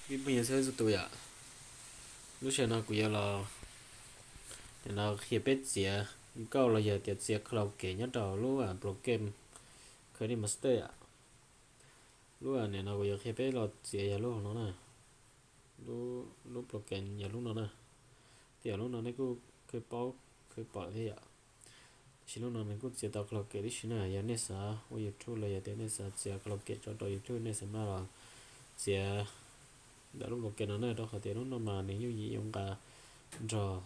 Ib phooj ywg txhua tus yom, lub sij hawm no kuv yuav los, nim no qhia peb txiav nkauj los yog tias txiav karaoke nyob rau lub program KineMaster yom. Lub nim no kuv yuav qhia peb los txiav yog lub hauv no na, lub program yog lub no na. Tej zaum lub no nej kuj khwv paub khwv pom thiab yom. Tab sis lub no nws kuj txiav tau karaoke tib si na, yog nej xav ua YouTube los yog tias nej xav txiav karaoke tso rau YouTube nej xav maj los txiav ntawm lub program no na, rau qhov tias lub no mas nws yooj yim yuav nqa nrog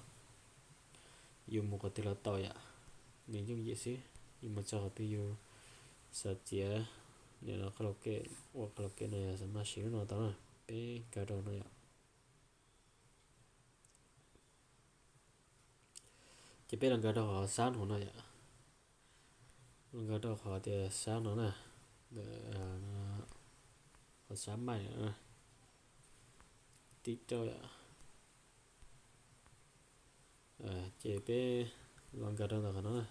yus mus qhov twg los tau yom. Nws yooj yim xwb, yus mus txog qhov twg yus xav txiav nim no karaoke, ua karaoke no yog xav maj siv lub no tau na. Peb nkag rau no yom. Ces peb los nkag rau qhov xab no no yom. Los nkag rau qhov tias xab no na, qhov xab maij, tib rau yom. Ces peb los nkag rau ntawm qhov no na.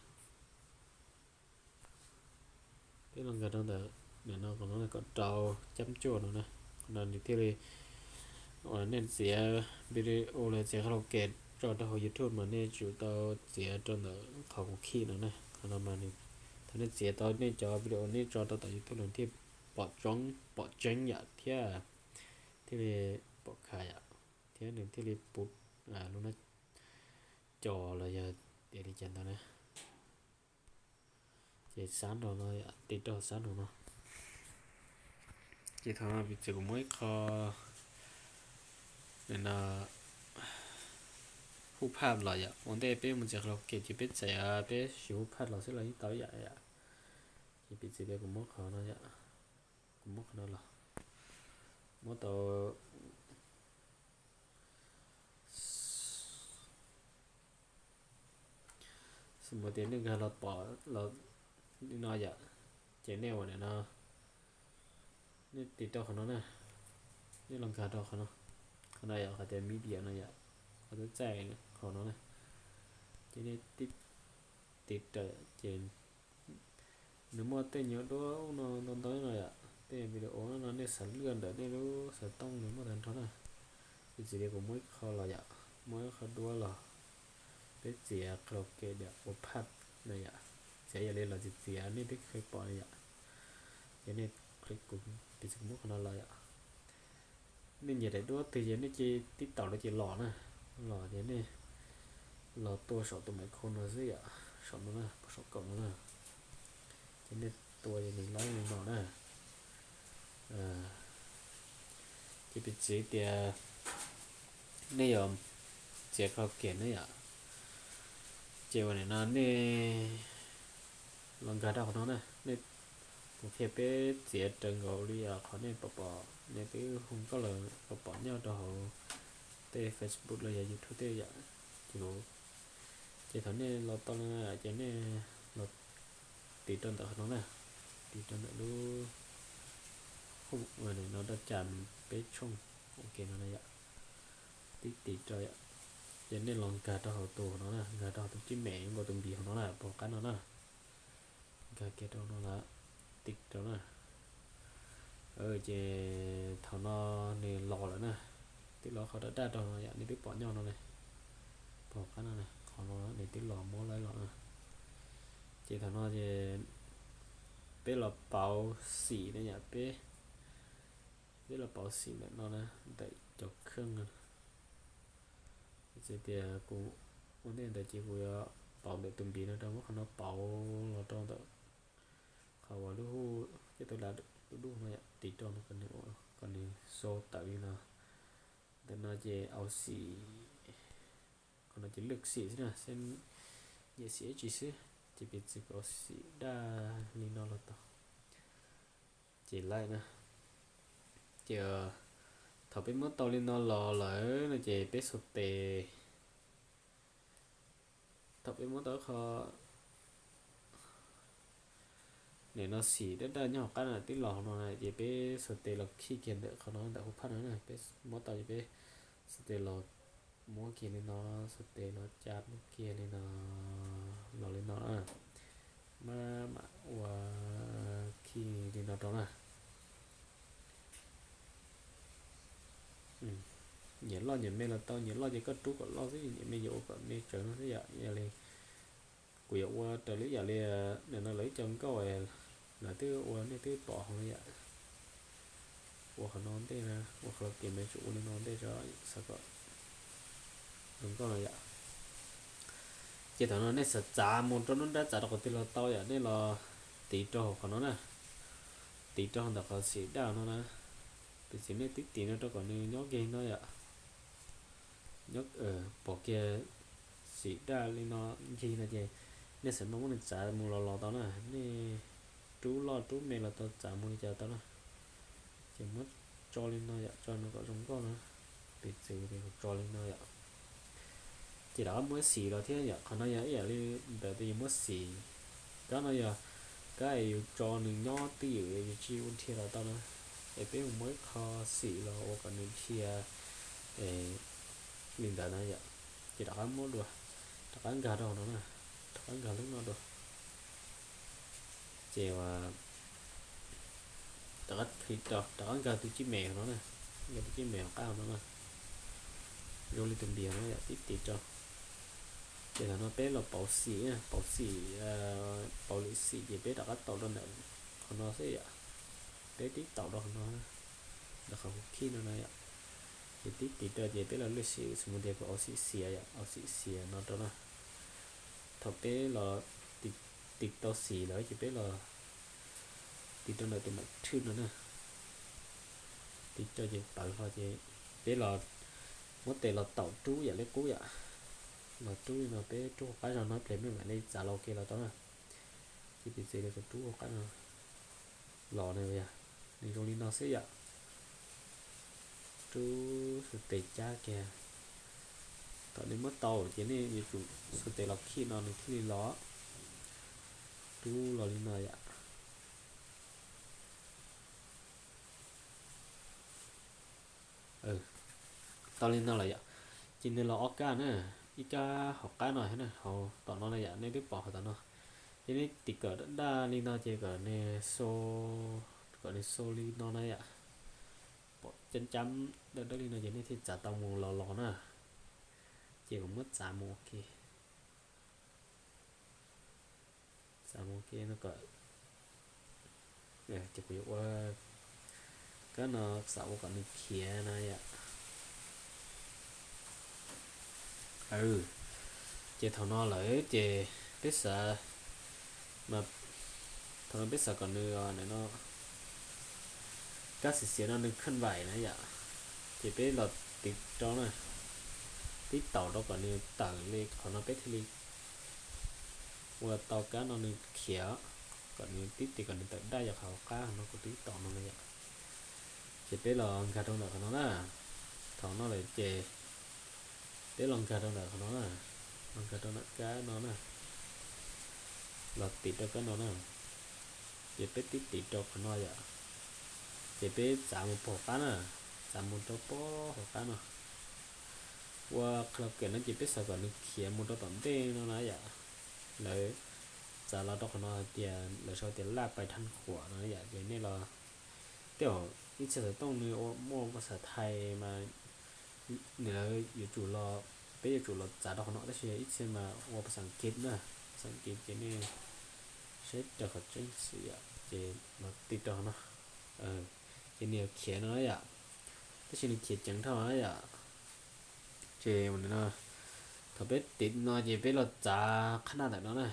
Peb los nkag rau ntawm nim no qhov no kom rau cab cuaj no na. Qhov no nws thiaj li, nej txiav video los txiav karaoke tso rau hauv YouTube mas nej tsum tau txiav rau ntawm qhov kuv khij no na. Qhov no mas thaum nej txiav tau nej cov video nej tso rau tom YouTube los thiaj pom tseeb, pom tseeb yam thiab thiaj li pom khav yam, thiab nws thiaj li puv lub no co los yog tias li cas ntawd na. Ces xab no no, tiv rau xab no no. Ces thaum no piv txwv kuv muab ib qho nim no hu phaj los yom, ua ntej peb mus txiav karaoke ces peb txais peb siv hu phaj los xwb los yeej tau yam yom. Ces piv txwv tias kuv muab qhov no yom, kuv muab qhov no los, muab tau Xws li tias nej nkag los pom li no yom, ces nej ua nim no, nej tiv rau qhov no na, nej los nkag rau qhov no, qhov no yog qhov tias media no yom, qhov txaij qhov no na, ces nej tiv raws ces nws muaj tej nyuag duab no ntau ntau no yom, tej video no nej xav lwaj ntawm nej lub xov tooj nws muaj tag nrho na. Piv txwv tias kuv muab ib qho los yom, muab ib qho duab los, peb txiav qhov ke diam ua phaj na yom, txiav yam li los txiav txiav nej peb kheev pom na yom. Ces nej, piv txwv kuv muab qhov no los yom, nej nyiam daim duab twg ces nej cia tib taum rau ces los na, los ces nej los tua saum tus maiv khau no xwb yom, saum no na, saum kaum no na, ces nej tua ces nws laib li no na. Ces piv txwv tias nej yuav txiav kho kiag ne yom, ces ua nim no nej los nkag rau qhov no na, nej, kuv qhia peb txiav raws nkaus li qhov nej pom pom, nej twb hu nkauj los pom pom nyob rau hauv tej Facebook los yog YouTube tej yom. Ces kuv, ces thaum nej los tau no ces nej los tiv rau ntawm qhov no na, tiv rau ntawm lub, hu no daj cas peb tshooj ua ke no na yom, tib tiv rau yom, ces nej los nkag rau hauv tus no na, nkag rau hauv tus tsib mem nkaus tus npis hauv no na, pom qab no na, nkag kiag rau no lawm, tiv rau na. Ces thaum no nws los lawm na, twb los qhov daj daj rau no yom, nej twb pom nyob no ne, pom qab no, qhov no nws twb los muab laib los na. Ces thaum no ces peb los pauv xim na yom, peb, peb los pauv xim ntawm no na, ntawm cov kheej no. Txawm tias kuv ua ntej ntawd ces kuv yuav pauv ntawm tus npis no rau, muab qhov no pauv los rau ntawm qhov uas lub hu, coj tus dav dub dub no yom, tiv rau no kom nws sau tawm li no. Ntawm no ces auv xim, qhov no ces lwj xim xwb na, nyiam xim ib tsis xwb, ces piv txwv kuv auv xim daj li no los tau. Ces laib na, ces thaum peb muab tau li no los lawm no ces peb xuas tes, thaum peb muab tau qhov nim no xim daj daj nyob hauv qab no twb los hauv no na, ces peb xuas tes los khij kiag ntawm qhov no ntawm hu phaj no na, peb muab tau ces peb xuas tes los muab kiag li no, xuas tes los ca muab kiag li no, los li no na, maj mam ua khij li no rau na. Nyiam loj nyiam me los tau, nyiam loj ces koj rub kom loj xwb, nyiam me yuav ua kom me tsawv no xwb yom. Yog li kuv yuav ua raws li yam li nim no lawv ib co nkauj lawv twb ua, nej twb pom hauv no yom. Ua qhov no ntej na, ua qhov los kiag mas tsum ua li no ntej tso, xav kom zoo nkauj no yom. Ces thaum no nej xav txav mus rau nruab nrab, txav rau qhov twg los tau yom, nej los tiv rau hauv qhov no na, tiv rau ntawm qhov xim daj no na. Piv txwv nej tib tiv no rau kom nws nyob kiag no yom, nyob pom kiag xim daj li no ncig no ces nej xav muab nws txav mus los los tau na, nej rub loj rub me los tau, txav mus li cas tau na. Ces muab tso li no yom, tso no kom zoo nkauj no, piv txwv tias kuv tso li no yom. Ces rov qab muab xim los thiab yom, qhov no yog ib yam li ntawd tias yus muab xim, kab no yog kab yus tso nws nyob twj ywm, yus tsis ua dhia los tau na, es peb mus muab ib qho xim los ua kom nws dhia li ntawd na yom. Ces rov qab muab dua, rov qab nkag rau hauv no na, rov qab nkag lub no dua. Ces rov qab click rau, rov qab nkag tus tsib me no na, nkag tus tsib me hauv qab no na, zoo li tus npis no yom, tib tiv rau. Ces thaum no peb los pauv xim, pauv xim, pauv lwm xim ces peb rov qab taum rau ntawm qhov no xwb yom. Peb tib taum rau qhov no, ntawm qhov kuv khij no na yom. Ces tib tiv rau ces peb los lwm xim, xws mus tias kuv auv xim xiav yom, auv xim xiav no rau na. Thaum peb los tiv tau xim lawm ces peb los tiv rau ntawm tus mem thwj no na. Tiv rau ces pawv hlo ces peb los muab tes los taum rub yam li qub yom. Los rub li no, peb rub hauv qab zog no ib pliag, mej mam li txav los ua ke los tau na. Ces piv txwv li kuv rub hauv qab no los na, nws zoo li no xwb yom. Rub xuas tes cab kiag. Thaum nej muab tau ces nej yuav tsum xuas tes los khij no nws thiaj li los. Rub los li no yom. Tau li no lawm yom. Ces nws los ob kab na, ib kab hauv qab no thiab na, hauv tom no na yom, nej twb pom hauv tom no. Ces nej tiv kom daj li no ces kom nws xo, kom nws xo li no na yom. Pom cab cab dawb dawb li no ces nej thiaj txav tau mus los los na. Ces kuv muab txav mus ua ke. Txav mus ua ke no kom, ces kuv yuav ua kab no xav ua kom nws khiav na yom. Ces thaum no lawm ces peb xav, thaum no peb xav kom nws no, kab xim xiav no nws khaj vaim na yom. Ces peb los tiv rau na, tib taum rau kom nws tawm li qhov no peb thiaj li ua tau kab no nws khiav, kom nws tib tiv kom nws tawm daj yom, qhov qab no kuv twb taum no na yom. Ces peb los nkag rau ntawm qhov no na. Thaum no lawm ces peb los nkag rau ntawm qhov no na, los nkag rau ntawm kab no na, los tiv rau kab no na. Ces peb tib tiv rau qhov no yom. Ces peb txav mus pem hauv qab na, txav mus rau pem hauv qab no. Ua qhov los kiag no ces peb xav kom nws khiav mus rau tom ntej no na yom. Lawv txav los rau qhov no hais tias, lawv sau tias laj pais thaj khuam no yom, ces nej los, tej zaum ib txhia xov tooj nws muaj pas xas thais mas nws, lawv yuav tsum los, peb yuav tsum los txav rau qhov no, tab sis ib txhia mas ua pas xas kiv na, pas xas kiv ces nej saib raws qhov tseeb xwm yom, ces los tiv rau qhov no. Ces nws yuav khiav no na yom, tab sis nws khiav ceev dhau na yom. Ces thaum peb tiv no ces peb los txav qhab naj ntawm no na.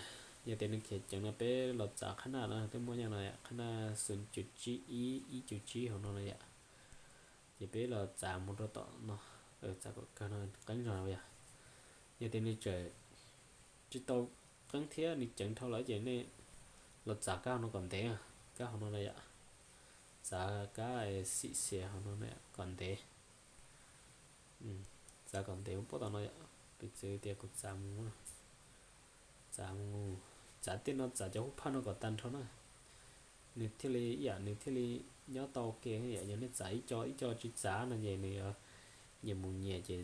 Yog tias nws khiav ceev no peb los txav qhab naj no twb muaj nyob no, qhab naj xu cum tsib ib, ib cum tsib hauv no na yom. Ces peb los txav mus rau tom no, txav kom kawg no qeeb zog yom. Yog tias nws tseem tsis tau qeeb thiab nws ceev dhau lawm ces nej los txav kab hauv no kom ntev, kab hauv no na yom. Txav kab xim xiav hauv no kom ntev. Txav kom ntev mus pem tom no yom, piv txwv tias kuv txav mus, txav mus, txav tej no, txav cov hub phaj no kom tag nrho na. Nws thiaj li ib yam, nws thiaj li nyob tau ua ke yom. Yog nej txav ib co ib co tsis txav no ces nws yuav nyias mus nyias ces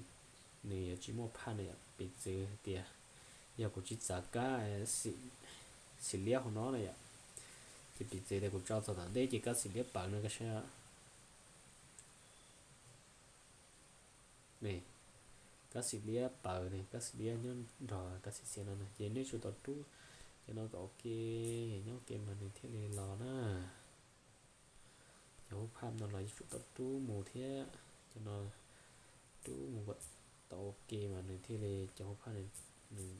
nws yuav tsis muaj phaj na yom. Piv txwv tias yog kuv tsis txav kab xim liab hauv no na yom, ces piv txwv tias kuv tso txog tom ntej ces kab xim liab pawv no koj saib. Ne, kab xim liab pawv ne, kab xim liab nyob nrog kab xim xiav no na, ces nej tsum tau rub cov no kom ua ke, nyob ua ke mas nws thiaj li los na. Cov hub phaj no los yuav tsum tau rub mus thiab, cov no rub mus kom tau ua ke mas nws thiaj li cov hub phaj nws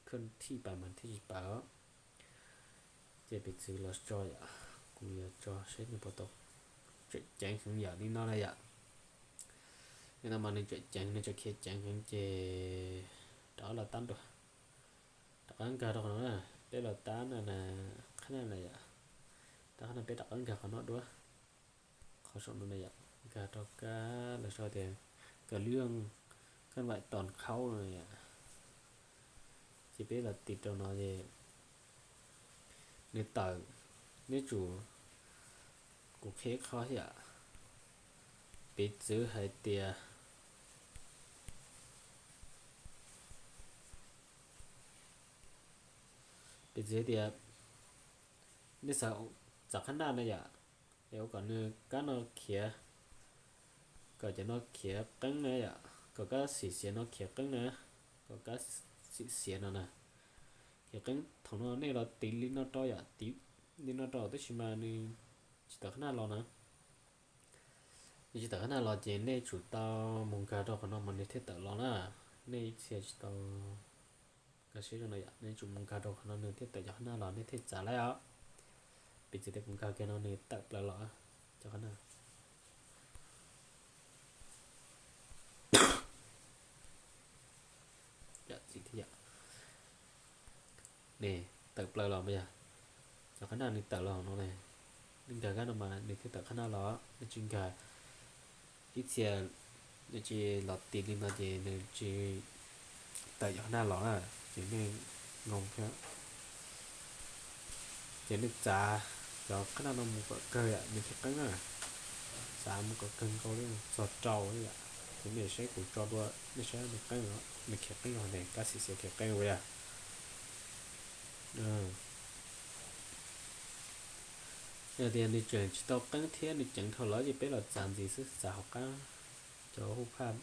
khwj thij pais mas thiaj tsis pawv. Ces piv txwv los tso yom, kuv yuav tso seb nws puas tau tseem ceev heev yam li no na yom. Li no mas nws tseem ceev, nws tseem khiav ceev heev ces rov qab los tab dua. Rov qab nkag rau qhov no na, peb los tab na, qhab na yom. Tab qhab no peb rov qab nkag qhov no dua. Qhov saum no na yom, nkag rau kab los sau tias kab lwj, kab vaim tos khaub no yom. Ces peb los tis rau no ces nws tawm, neb tsum, kuv qhia qhov yom, piv txwv hais tias, piv txwv tias nej xav txav qhab naj na yom, es ua kom nws kab no khiav, kom cov no khiav qeeb na yom, kom kab xim xiav no khiav qeeb na, kom kab xim xiav no na khiav qeeb. Thaum no nej los tiv li no rau yom, tiv li no rau tab sis mas nws tsis tawm qhab naj los na. Nws tsis tawm qhab naj los ces nej tsum tau mus nkag rau qhov no mas nws thiaj tawm los na. Nej ib txhia tsis tau nkag siab zoo no yom, nej tsum mus nkag rau qhov no nws thiaj tawm cov qhab naj los nej thiaj txav laib os. Piv txwv tias kuv nkag kiag no nws tawm plaws los cov qhab naj. Ne, tawm plaws los mas yog cov qhab naj nws tawm los no ne. Nej nkag kab no mas nws thiaj tawm qhab naj los, nej tsis nkag, ib txhia nej tsis los tis li no ces nws tsis tawm cov qhab naj los na, ces nej ngoo thiab. Ces nej txav cov qhab naj no mus kom kawg yom, nws khiav qeeb na. Txav mus kom kawg nkaus li txog rau yom, ces nej saib kuv tso dua, nej saib nws qeeb, nws khiav qeeb los ne, kab xim xiav khiav qeeb ua yom. Yog tias nws tseem tsis tau qeeb thiab nws ceev dhau lawm ces peb los txav ntxiv xwb, txav hauv qab cov hub phaj,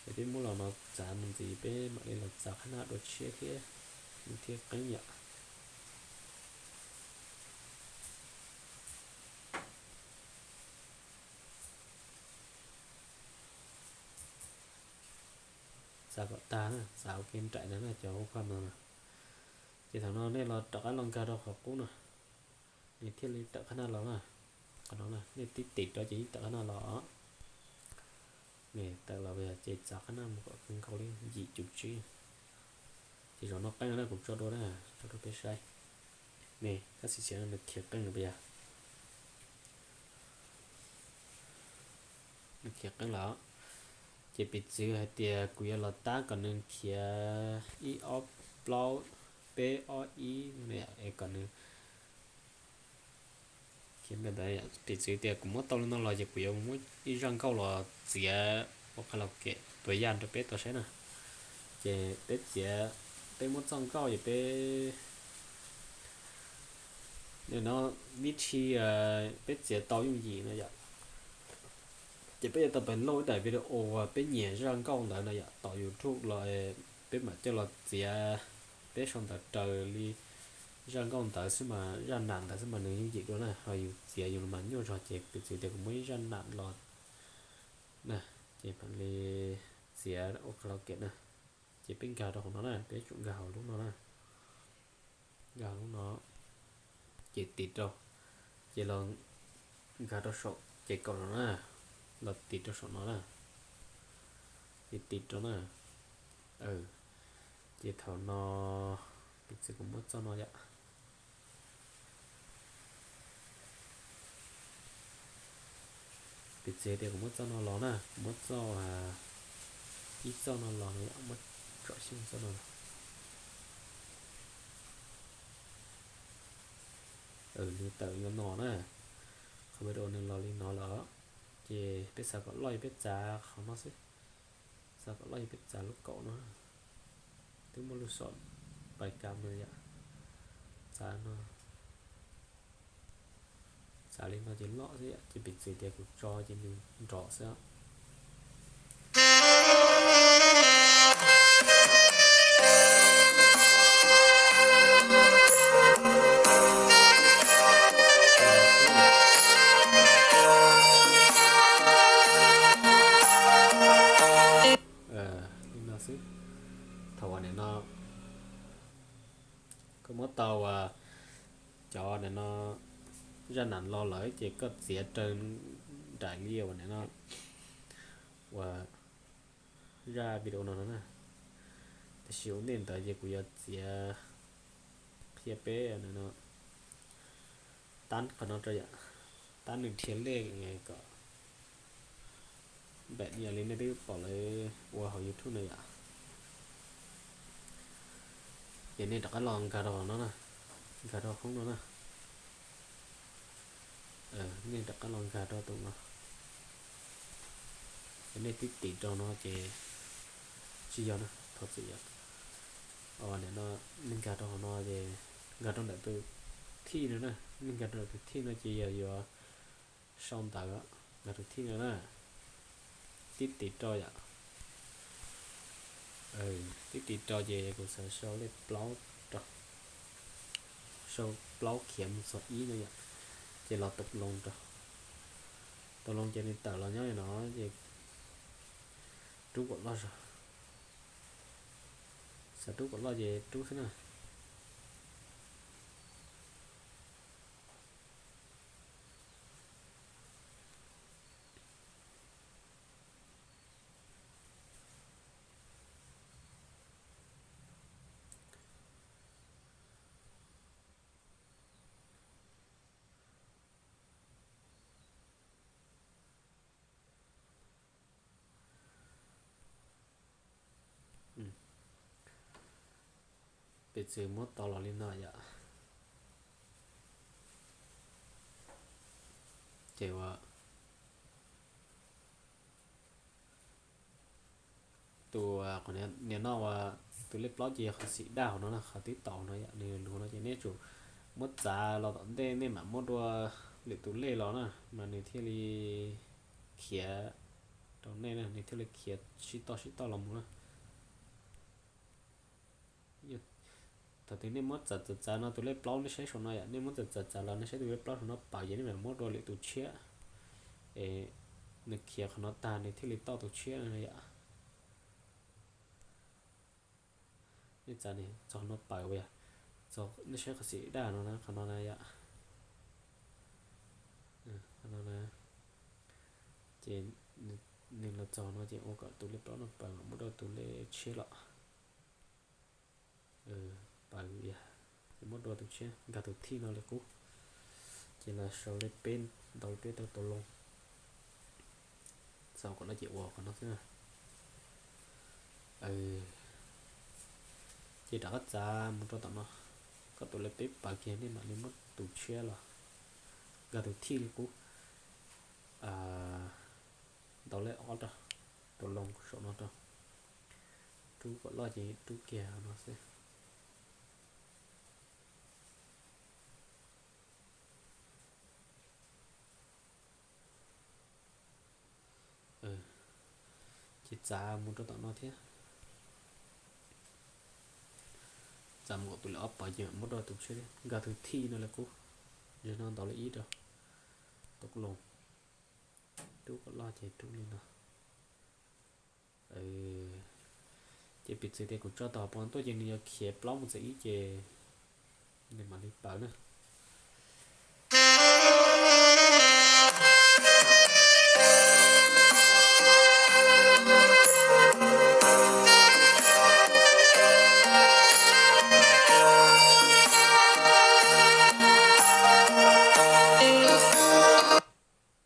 es peb muab los no txav mus ntxiv, peb mam li los txav qhab naj dua tshiab thiab, nws thiaj qeeb yom. Txav kom tag na, txav ua ke nraim ntawd na cov hub phaj no na. Ces thaum no nej los rov qab los nkag rau qhov qub no, nws thiaj li tawm qhab naj los na. Qhov no na nej tib tim rau ces yeej tawm qhab naj los. Nws tawm los pas yog ces txav qhab naj mus kom kawg nkaus li yim cum tsib. Ces zaum no qeeb na, kuv tso dua na, tso rau peb saib. Nws kab xim xiav no nws khiav qeeb los pas yog, nws khiav qeeb los. Ces piv txwv hais tias kuv yuav los tab kom nws khiav ib ob plaub peb ob ib es kom nws khiav ntawd. Piv txwv tias kuv muab tau li no los ces kuv yuav muab ib zaj nkauj los txiav ua qhov laus kem tuas yaj rau peb tau saib na. Ces peb txiav, peb muab txoj nkauj ces peb, no vib thi peb txiav tau yooj yim no yom. Ces peb yuav tau pais load ib daim video uas peb nyiam zaj nkauj ntawd no yom, tom YouTube los peb mam coj los txiav, peb sau ntawv raws li zaj nkauj ntawd xwb mas, zaj nam ntawd xwb mas nws yooj yim dua na, ho yus txiav yus mas nyuaj zog. Ces piv txwv tias kuv muab ib zaj nam los na, ces mam li txiav ua qhov laus kem na. Ces peb nkag rau hauv no na, peb tsum nkag hauv lub no na, nkag hauv lub no, ces tiv rau, ces los nkag rau saum ces kaum no na, los tiv rau saum no na, ces tiv rau na. Ces thaum no piv txwv kuv muab txoj no yom, piv txwv tias kuv muab txoj no los na, kuv muab txoj, ib txoj no los no yom, muab tsom xyoo txoj no los. Nws tawm yuav no na, qhov video nws los li no lawm. Ces peb xav kom loj ces peb txav qhov no xwb, xav kom loj ces peb txav lub kaum no, twb muaj lub xom pais kam no yom, txav no, txav li no ces loj xwb yom. Ces piv txwv tias kuv tso ces nws nrov xwb. tau uas cov nim no zaj nam los lawm ces koj txiav raws nraim li uas nim no uas zaj video no no na. Tiam sis ua ntej ntawd ces kuv yuav txiav qhia peb nim no tab qhov no rau yom, tab nws dhia lej kom npam yam li nej twb pom lawv ua hauv YouTube na yom. Ces nej rov qab los nkag rau hauv no na, nkag rau khoob no na. Nej rov qab los nkag rau tus no, ces nej tib tim rau no ces tsis yog na, thov txim yom. Nim no nej nkag rau hauv no ces nkag rau ntawm tus thij no na, nej nkag rau ntawm tus thij no ces yog yuav sau ntawv, nkag tus thij no na, tib tim rau yom. Tib tim rau ces kuv xav sau lej plaub rau, sau plaub khiav mus txog ib no yom, ces los tus loo rau, tus loo ces nws tawm los nyob li no ces rub kom loj zog, xav rub kom loj ces rub xwb na. Piv txwv muab tau los li no yom, ces ua tus, nim no ua tus lej plaub ces yog qhov xim daj hauv no na, qhov twb tau no yom, nws lus no ces nej tsum muab txav los tom ntej nej mam muab dua lwm tus lej los na, mas nws thiaj li khiav rau nej na, nws thiaj li khiav sib toj sib toj los mus na. Thaum twg nej muab txav txav txav no tus lej plaub nej saib saum no yom, nej muab txav txav txav los nej saib tus lej plaub saum no pawv ces nej mam muab dua lwm tus tshiab, es nws khiav qhov no tag nws thiaj li toj tus tshiab no yom. Nej txav txog no pawv yom, nej saib qhov xim daj no na, qhov no na yom. Ces nws los txog no ces ua kom tus lej plaub no pawv mam muab dua tus lej tshiab los. Pawv yom, ces muab dua tus tshiab, nkag tus thij no li qub. Ces los sau lej peb, ntaus lej peb rau tus loo. Txav kom loj ces ua qhov no xwb na. Ces rov qab txav mus rau tom no, koj tus lej peb pawv kiag nej mam li muab tus tshiab los, nkag tus thij li qub. Ntaus lej ob rau, tus loo saum no rau, rub kom loj ces rub kiag no xwb. Ces txav mus rau tom no thiab. Txav mus kom tus lej ob pawv ces mam muab rau tus tshiab thiab, nkag tus thij no li qub. Zaum no ntaus lej ib rau, tus loo, rub kom loj ces rub li no. Ces piv txwv tias kuv tso tau hauv pos tuaj ces nws yuav khiav plaub mus txog ib ces nws mam li pawv na.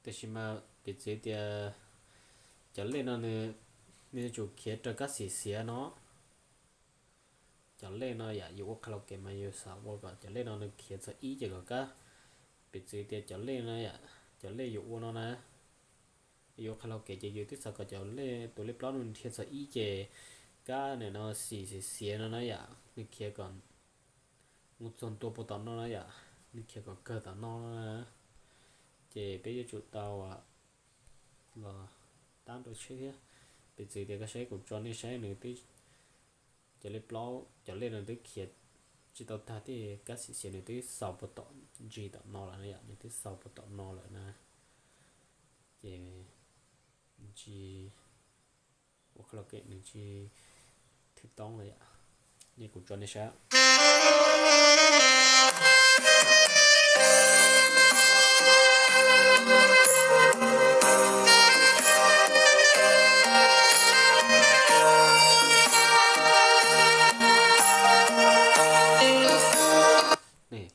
Tiam sis mas piv txwv tias cov lej no nws, nws yuav tsum khiav raws kab xim xiav no. Cov lej no yam yus ua karaoke mas yus xav ua kom cov lej no nws khiav txog ib ces kom kab, piv txwv tias cov lej no yam, cov lej yus ua no na, yus ua karaoke ces yus twb xav kom cov lej, tus lej plaub no nws dhia txog ib ces kab nim no xim xiav xiav no na yam, nws khiav kom mus txog ntua puag tom no na yam, nws khiav kom kawg tom no na. Ces peb yuav tsum tau los tab rau tsheb thiab. Piv txwv tias koj saib kuv tso nej saib nws twb, cov lej plaub cov lej no twb khiav tsis tau tag tej kab xim xiav nws twb xaus puag tom ntsis tom no lawm na yom, nws twb xaus puag tom no lawm na. Ces ntsis ua karaoke nws tsis thwj toob lawm yom. Nej kuv tso nej saib. Ne,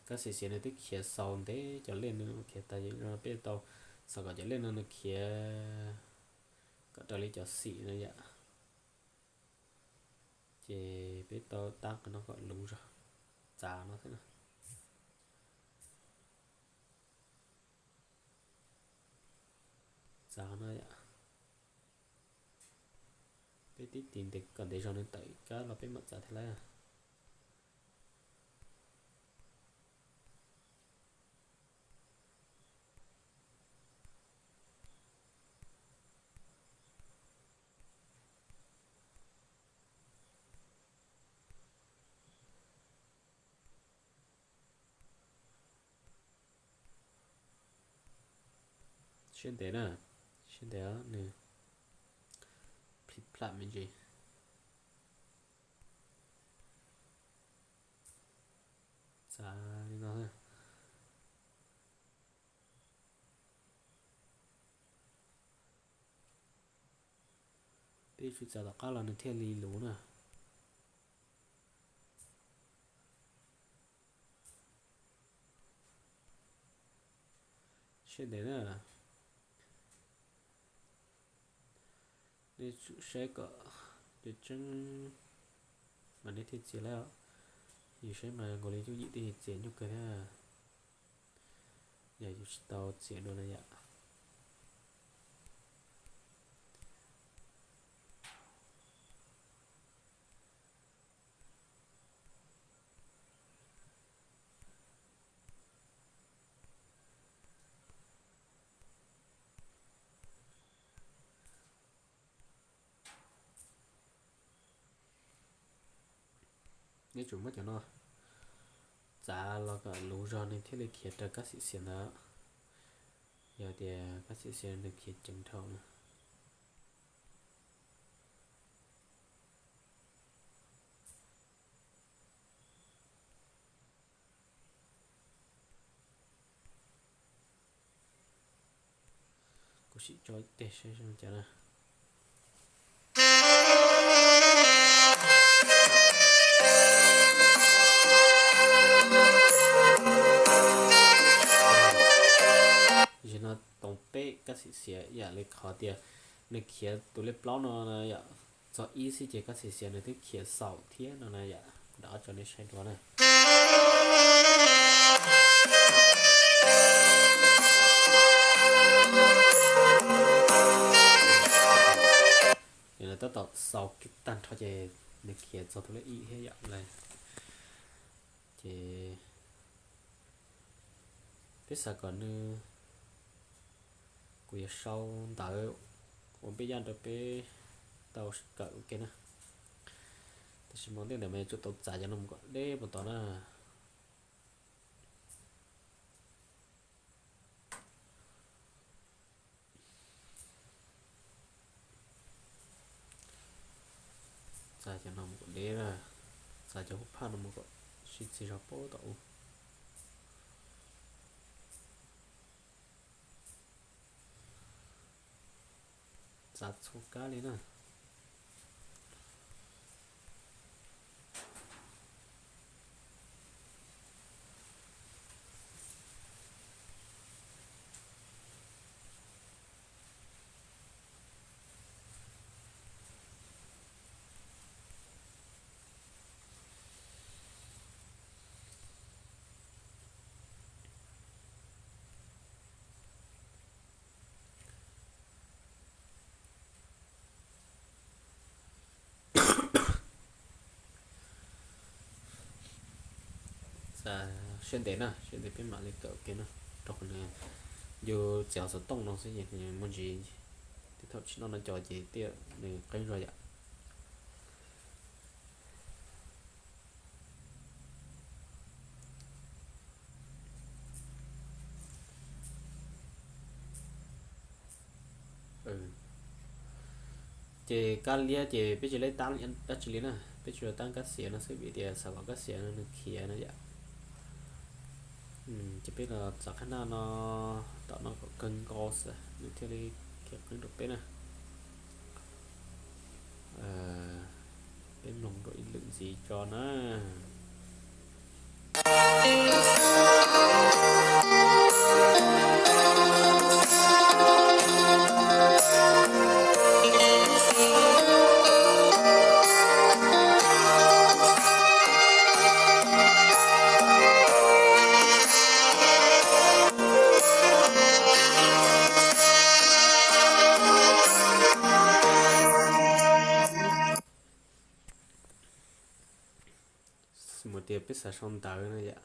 kab xiav xiav nws twb khiav xaus ntev cov lej no khiav tas, peb tau xav kom cov lej no nws khiav kom raws li cov xim no yom. Ces peb tau tab qhov no kom luv zog, txav no xwb na. Txav no yom. Peb tib tis ntev kom ntev zog nws tawm kab los peb mam txav thiab lawm. Siab ntev na, siab ntev nws phim pham me ntsis. Txav li no. Peb tsis txav tom qab los nws thiaj li luv na. Siab ntev na. Nej tsum saib kom tseeb tseeb mas nej thiaj txiav lawm. Yus saib mas nkaus li yooj yim thiab, yus txiav nyuaj kawg thiab. Yog yus tsis tau txiav dua na yom. Nej tsum muab cov no txav los kom luv zog nws thiaj li khiav raws kab xiav xiav ntawd. Yog tias kab xiav xiav nws khiav ceev dhau na. Kuv sim tso ib teg saib zoo cas na. Zaum no toom peb kab xiav xiav yam li qhov tias nws khiav tus lej plaub no yom, txog ib xwb ces kab xiav xiav nws twb khiav xaus thiab no na yom. Kuv rov qab tso nej saib dua na. Yog nws tab tom xaus kiag tag nrho ces nws khiav txog tus lej ib thiab yom. Ces peb xav kom nws, kuv yuav sau ntawv ua npej yaj rau peb tau kawm ua ke na. Tab sis hmo ntej ntawd mas yuav tsum tau txav cov no mus kom deb puas tau na. Txav cov no mus kom deb na, txav cov hub phaj no mus kom sib txiv zog pab tom u. Txav txhua kab li na. Siab ntev na, siab ntev peb mam li kawm ua ke na. Rau qhov nws yus txiav xov tooj no xwb ces nws muaj ntsis, tej thaum tsis noj no cov ces tiaj nws qeeb zog yom. Ces kab liab ces peb tsis laib tab dab tsi li na, peb tsuas tab kab xiav no xwb vim tias xav kom kab xiav no nws khiav no yom. Ces peb los txav qhab naj no tom no kom kawg nkaus xwb nws thiaj li khiav qeeb rau peb na. Peb mloog rau ib lwm ntxiv tso na. Mus tias peb xav sau ntawv no yom.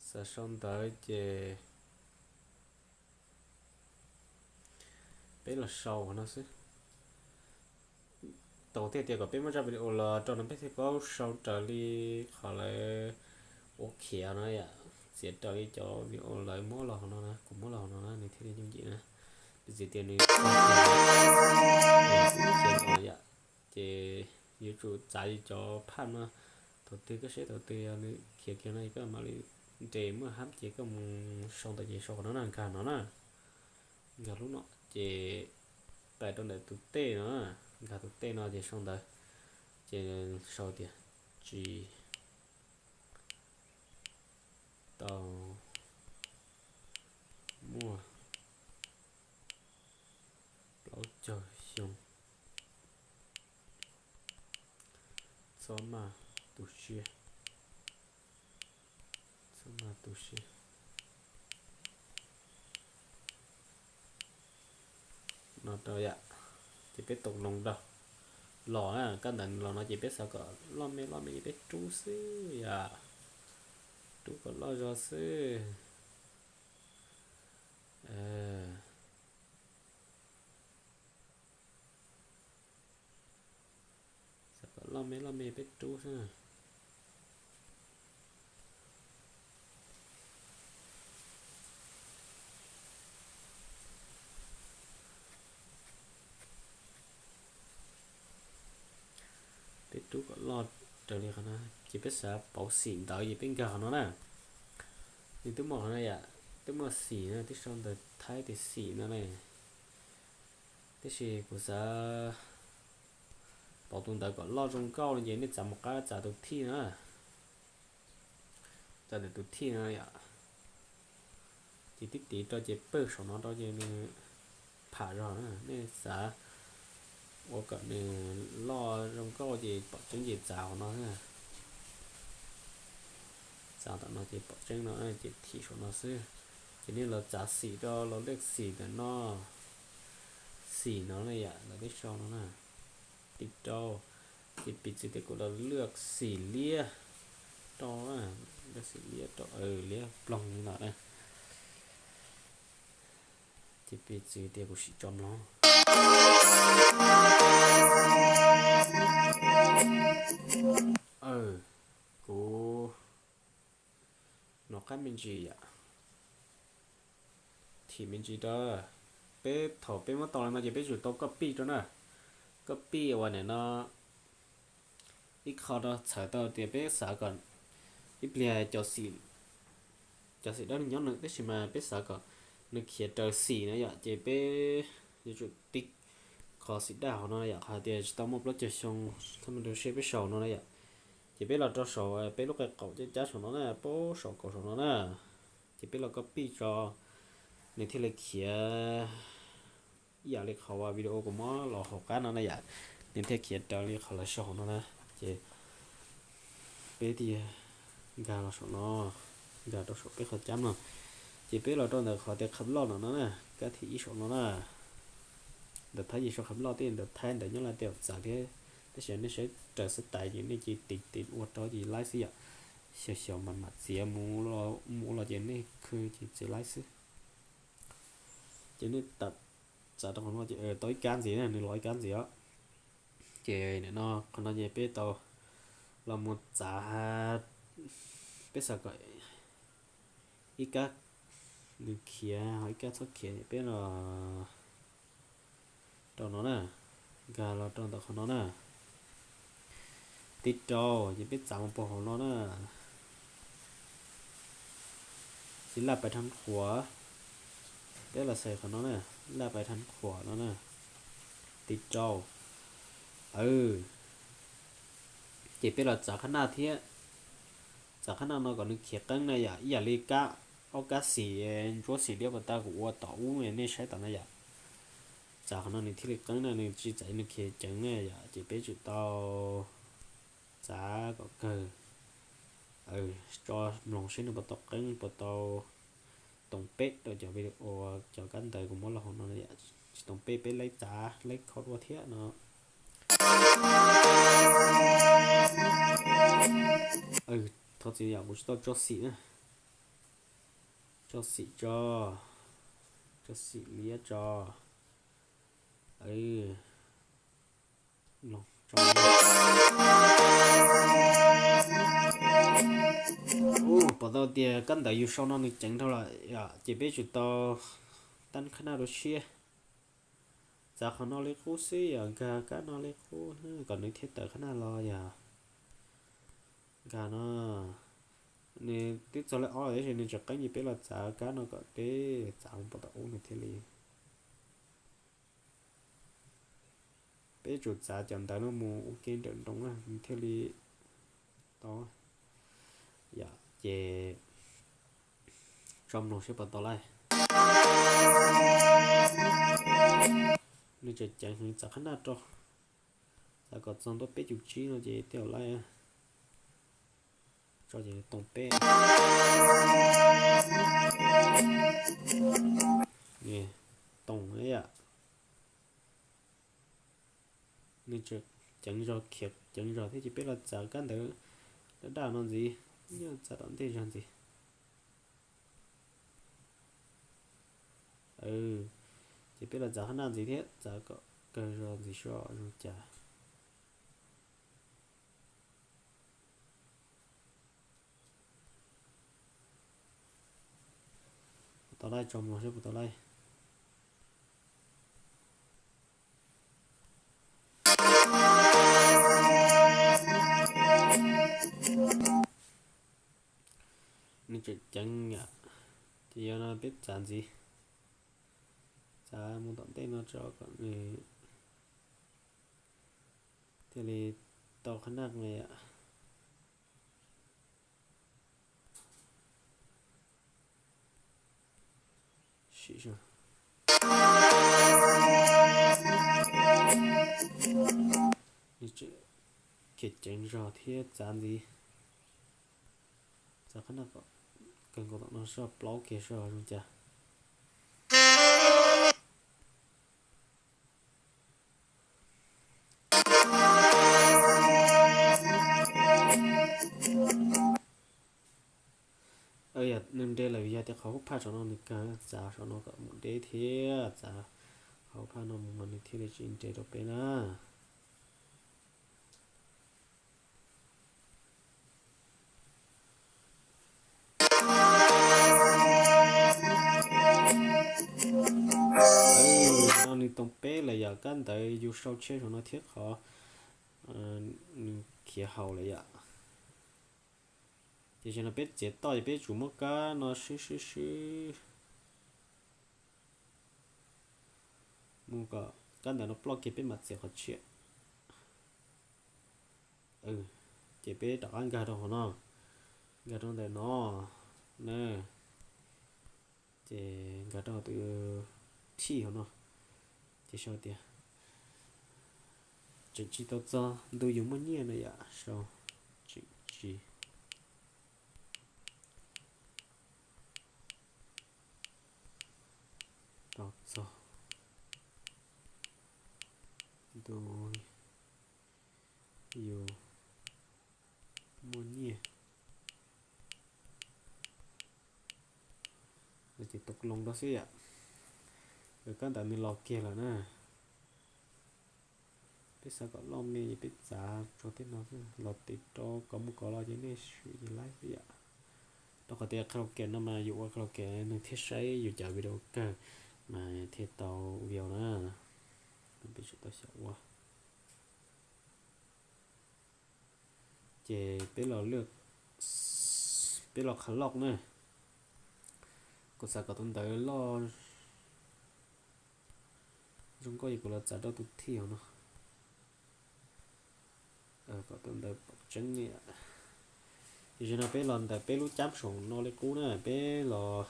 Xav sau ntawv ces peb los sau qhov no xwb. Tau thiaj tias kom peb muab zaj video los rau no peb thiaj paub sau raws li qhov lawv ua khiav no yom, txiav raws li cov video lawv muab los hauv no na, kuv muab los hauv no na nws thiaj li yooj yim na. Piv txwv tias nws yom, ces yuav tsum txav li cov phaj no, thaum twg koj seb thaum twg yog nws khiav kiag no koj mam li nres muaj hab ces koj mus sau ntawv ces sau qhov no na, nkag no na, nkag lub no ces pais rau ntawm tus tej no, nkag tus tej no ces sau ntawv, ces sau tias tsis tau muaj plaub caug xyoo, txhob maj tu siab, txhob maj tu siab no rau yom. Ces peb tau loo rau los na, kab ntawv los no ces peb xav kom loj me loj me ces peb rub xwb yom, rub kom loj zog xwb. Xav kom loj me loj me peb rub xwb na. Peb rub kom loj raws li qhov no ces peb xav pauv xim ntawv ces peb nkag qhov no na. Nws twb muaj qhov no yom, twb muaj xim no, twb sau ntawv Thaib tias xim no ne. Tiam sis kuv xav pauv tus ntawv kom loj zoo nkauj no ces nej txav mus qab txav tus thij na. Txav ntawm tus thij no yom. Ces tib tiv rau ces pawg saum no rau ces nws pham zog na. Nej xav ua kom nws loj zoo nkauj ces pom tseeb ces txav hauv no. Txav tom no ces pom tseeb no ces thim saum no xwb. Ces nej los txav xim rau los lej xim ntawm no, xim no ne yom, lawv twb sau no na. Tiv rau, ces piv txwv tias kuv los lej xim liab rau, lej xim liab rau, liab ploog li no na. Ces piv txwv tias kuv sim tso mloog. Kuv nov qab me ntsis yom. Thim me ntsis rau. Peb thaum peb muab tau li no ces peb tsum tau copy rau na. Copy uas nim no ib qho rau txhawm tau tias peb xav kom ib pliag cov xim dawb nws nyob nws, tab sis mas peb xav kom nws khiav raws xim na yom, ces peb yuav tsum tiv qhov xim daj hauv no yom, qhov tias tsis tau muaj plaub caug xyoo, thab me rau siab peb saum no na yom. Ces peb los rau saum peb lub qe qaum cab cab saum no na, pab saum kaum saum no na. Ces peb los copy tso, nws thiaj li khiav ib yam li qhov uas video kuv muab los hauv qab no na yom, nws thiaj khiav raws li qhov lawv sau hauv no na. Ces peb thiaj nkag los saum no, nkag rau saum peb qhov cab no. Ces peb los rau ntawm qhov tias khab loj no no na, kab thib ib saum no na. Ntawv Thaib ces sau khab loj thiab, ntawv Thaib ntawv Nyab Laj tej txawv thiab, tab sis nej saib raws xab tais ces nej cia li tiv ua rau ces laib xwb yom. Xyaum xyaum mam mam txiav mus ua los ces nej khw ces txiav laib xwb. Ces nej txav rau qhov no ces tau ib kab ntxiv na, nws los ib kab ntxiv os. Ces nim no qhov no ces peb tau los mus txav, peb xav kom ib kab nws khiav ho ib kab txhob khiav, peb los rau no na, nkag los rau ntawm qhov no na. Tib rau ces peb txav mus pog hauv no na. Tiv laj pais thab qhuav, peb los xaiv qhov no na, laj pais thab qhuav no na, tiv rau. Ces peb los txav qhab naj thiab, txav qhab naj no kom nws khiav qeeb na yom, ib yam li kab, ob kab xim, ntsuab xim diab pas tag kuv ua tom ub nej saib tom na yom. Txav qhov no nws thiaj li qeeb na, nws tsis txav nws khiav ceev na yom, ces peb tsum tau txav kom kawg. Tso mloog seb nws puas tau qeeb, puas tau toom peb rau cov video, cov kab ntawv kuv muab los hauv no yom. Tsis toom peb, peb laib txav laib kho dua thiab no. Thov txim yom, kuv tsis tau tso xim na. Tso xim tso, tso xim liab tso. Pom tau tias kab ntawv yus sau no nws ceev dhau lawm yom, ces peb tsum tau tab qhab naj rau siab. Txav qhov no li qub xwb yom, nkag kab no li qub kom nws thiaj tawm qhab naj los yom. Nkag no, nws twb txog lej ob lawm tab sis nws tseem qeeb, ces peb los txav kab no kom deb, txav mus pom tom ub nws thiaj li. Peb tsum txav cov ntawv no mus ua ke nrawm nroos nws thiaj li tau. Yom, ces tso mloog seb puas tau laij. Nws tseem ceev heev, txav qhab naj rau. Txav kom txog ntua peb cum tsib no ces tej zaum laij. Tso ces toom peb, toom yom. Nws tseem ceev zog, khiav ceev zog thiab, ces peb los txav kab ntawv daj daj no ntxiv, nyob txav tom ntej zog ntxiv. Ces peb los txav qhab naj ntxiv thiab, txav kom kawg zog ntxiv seb zoo cas. Puas tau laij, tso mloog seb puas tau laij. Nws tseem ceev yom, ces yog no peb txav ntxiv, txav mus tom ntej no tso kom nws thiaj li tau qhab naj yom. Sim, khiav ceev zog thiab txav ntxiv. Txav qhab naj kom kawg nkaus tom no soj plaub kiag seb zoo cas. Nws nres lawm, yog tias qhov hub phaj saum no nws kawg, txav saum no kom mus deb thiab, txav qhov hub phaj no mus mas nws thiaj li tsis nres rau peb na. No nws toom peb lawm yom, kab ntawv yus sau tsheb saum no thiab qhov nws khiav haus lawm yom. Ces tam sim no peb txiav toj ces peb tsum muab kab no swb swb swb mus kom kab ntawv no ploj kiag peb mam txiav qhov tshiab. Ces peb rov qab nkag rau hauv no, nkag rau ntawm no na, ces nkag rau tus thij hauv no, ces sau tias tseem tsis tau txog ntu yus muaj nyiaj no yom, sau tseem tsis tau txog ntu yus muaj nyiaj. Ces tus loo rau xwb yom. Kab ntawv nws los kiag lawm na. Peb xav kom loj me es peb txav tso tej no xwb, los tiv rau kom mus kom los ces nej sim ces laib xwb yom. Rau qhov tias karaoke no mas yus ua karaoke nws thiaj saib yus cov video kawg mas thiaj tau view na. Peb tsum tau xyaum ua. Ces peb los, peb los qha loj na. Kuv xav kom tus ntawv loj zoo nkauj es kuv los txav rau tus thij hauv no, kom tus ntawv pom tseeb. Tam sim no peb los ntawm peb lub cab saum no li qub na, peb los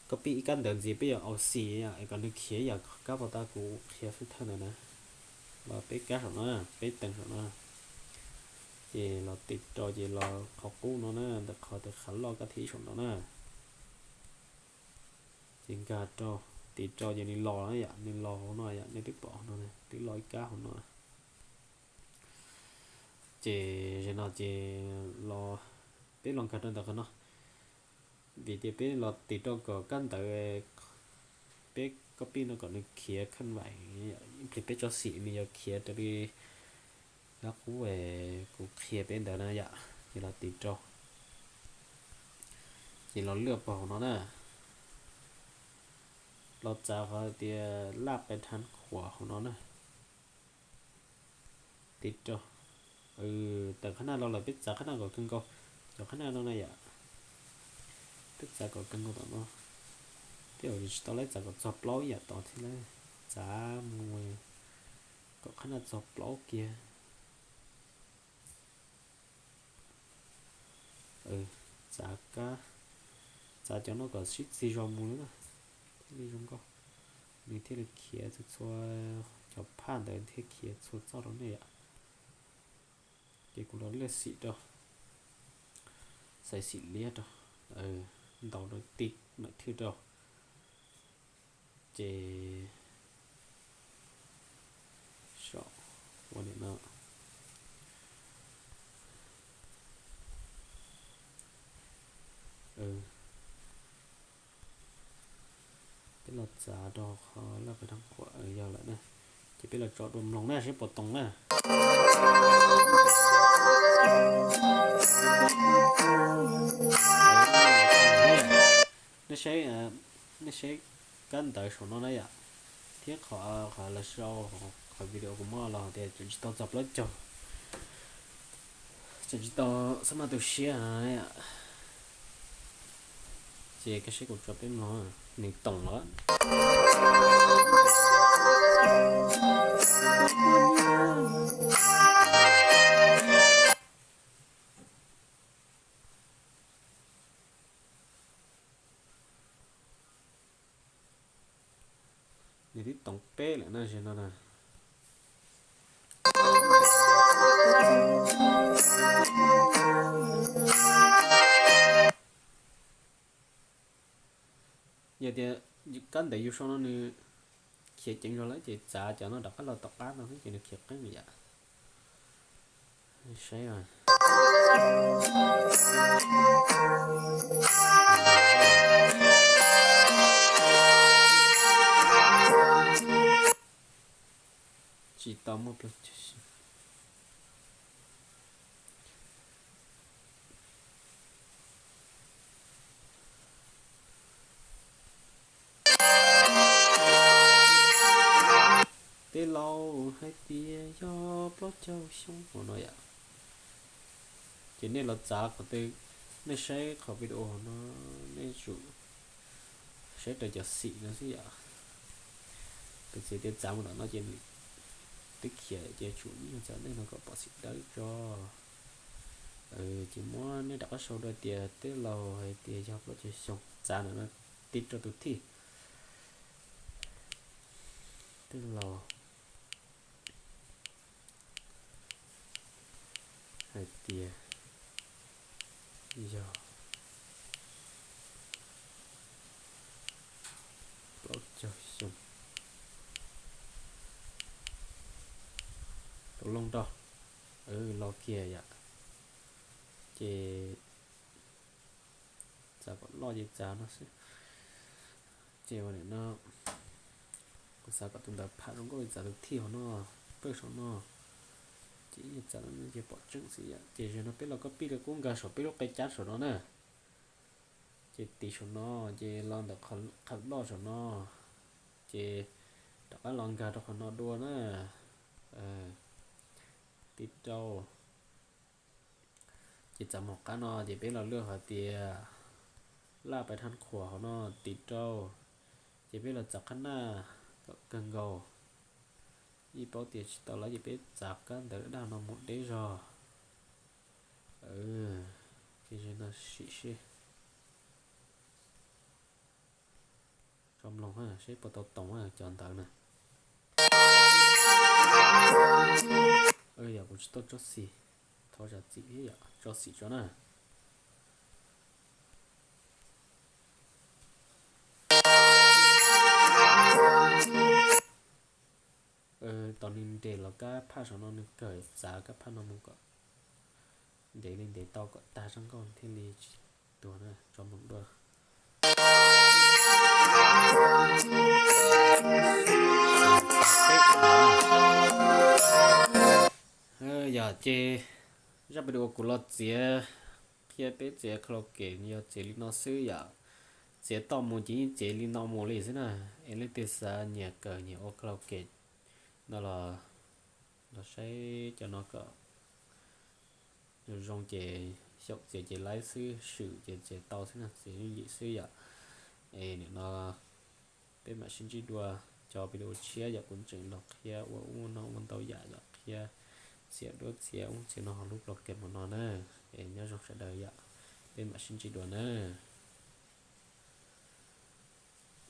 copy ib kab ntawv ntxiv, peb yuav auxi es kom nws khiav yam kab pos tas kuv qhia filter ntawd na. Los peb kab saum no, peb tees saum no, ces los tiv rau ces los qhov qub no na, ntawm qhov tias qhov loj kab thib saum no na. Ces nkag rau, tiv rau ces nws los na yom, nws los hauv no yom, nej twb pom hauv no, twb los ib kab hauv no. Ces zaum no ces los, peb los nkag rau ntawm qhov no, vim tias peb los tiv rau kom kab ntawv peb copy no kom nws khiav khaj vaim, ib pliag peb tso xim nws yuav khiav raws li qab qub kuv qhia peb ntawd na yom. Ces los tiv rau, ces los lwaj pog hauv no na, los txav qhov tias laj qe dhab khuam hauv no na. Tiv rau, tawm qhab naj los lawm, peb txav qhab naj kom kawg nkaus, cov qhab naj no na yom. Peb txav kom kawg nkaus tom no, peb tsis tau lawv txav kom txog plaub ib yam tod thiab, txav mus kom qhab naj txog plaub kiag. Txav kab, txav cov no kom sib txig zog mus li na, thiaj li zoo nkauj, nws thiaj li khiav txhua txhua, cov phaj ntawd thiaj khiav txhua txoj rau nej yom. Ces kuv los lwaj xim rau, xaiv xim liab rau, ntaus rau ti nam thwj rau, ces saum ua nim no. Peb los txav rau qhov laj qe dhab khuam yog lawm na, ces peb los tso dua mloog na seb puas too na. Nej saib, nej saib kab ntawv saum no na yom, thiab qhov, qhov lawv sau, qhov video kuv muab los tias tseem tsis tau txog plaub caug, tseem tsis tau xab maj tu siab no. Ces koj saib kuv tso peb mloog, nws toom los. Nws twb toom peb lawm na, zaum no na. Yog tias kab ntawv yus sau no nws khiav ceev zog lawm ces txav cov no rov qab los tom qab no xwb ces nws khiav qeeb yam. Saib. Tsis tau muaj plaub caug xyoo. Tej laus hais tias yog plaub caug xyoo no yom. Ces nej los txav qhov twg, nej saib qhov video no, nej tsum saib raws cov xim no xwb yom. Piv txwv tias txav mus tom no ces nws twb khiav ces tsum ib nyuag txav ntej no kom pom xim dawb tso. Ces muab nej rov qab sau dua tias tej laus hais tias yog plaub caug xyoo, txav ntawm no tib rau tus thij. Tej laus hais tias yog plaub caug xyoo. Tus looj rau, los kiag yom. Ces txav kom loj ces txav no xwb. Ces ua nim no kuv xav kom tus ntawv pham zoo nkauj li txav tus thij hauv no, pawg saum no. Ces ib nyuag txav no ces pom tseeb xwb yom. Ces zaum no peb los copy rau kuv nkag saum peb lub qe cab saum no na. Ces tiv saum no, ces los ntawm qhov loj saum no, ces rov qab los nkag rau qhov no dua na. Tib rau. Ces txav mus qab no ces peb los lwaj hais tias laj pais thaj qhuas hauv no tim rau, ces peb los txav qhab naj kom kawg nkaus. Yeej paub tias tsis tau lawm ces peb txav kab ntawv daj no mus deb zog. Ces no sim seb, tso mloog seb puas tau toom cov ntawv na. Yog kuv tsis tau tso xim, thov zam txim thiab yom, tso xim tso na. Tos nws nres los kab phaj saum no nws kawg, txav kab phaj no mus kom nres li nres tau kom tag zaj nkauj thiaj li tsis tuag na, tso mloog dua. Yog ces zaj video kuv los txiav, qhia peb txiav karaoke yog txiav li no xwb yom. Txiav toj mus ces yeej txiav li no mus li xwb na. Es leej twg xav nyiam kawm nyiam ua karaoke no los, los saib cov no kom zoo zoo ces xyaum txiav ces laib xwb, swm ces txiav tau xwb na, txiav yooj yim xwb yom. Es nim no peb mam sib ntsib dua cov video tshiab yom, kuv tseem los qhia ua ub no ua ntau yam yom, qhia txiav duab txiav ub txiav no hauv lub karaoke mus no na. Es nyob zoo sawv daws yom, peb mam sib ntsib dua na.